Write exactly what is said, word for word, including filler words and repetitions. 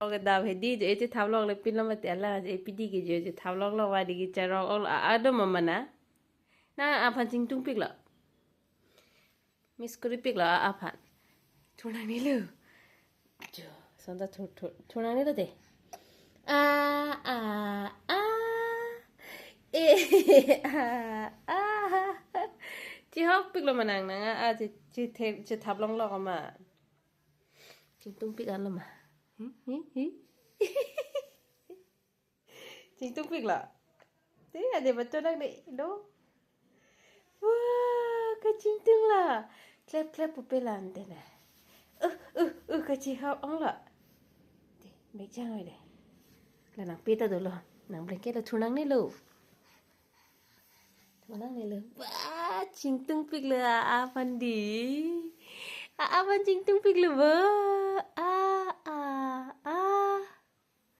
Oke, dam hedi jo, e chethap longle pinlo mati, ala je pidi ke jo chethap longlo, wadi kecharong ong a, a do ma mana. Nang aphan chingtungpiklo. Miss kuripiklo a aphan. Thur nangnelo. Jo, sonta thur, thur, thur nangnelo de. A, a, a. E, a, a. Chehokpiklo ma nang, nang a, a, che, che, chethap longlo ma. Chingtungpik anlo ma. Hi, hi, hi. Chingtungpiklo. Te, ade bacho nangne, do. Wah, kachingtunglo. Klep, klep pupe la ante na. Uh, uh, uh, kachehok onglo. Te, bek jang oi de. La nangpi ta dolo. Nang blanket lo, thur nangnelo. Thur nangnelo. Wah, chingtungpiklo a aphan di. A aphan chingtungpiklo, wah.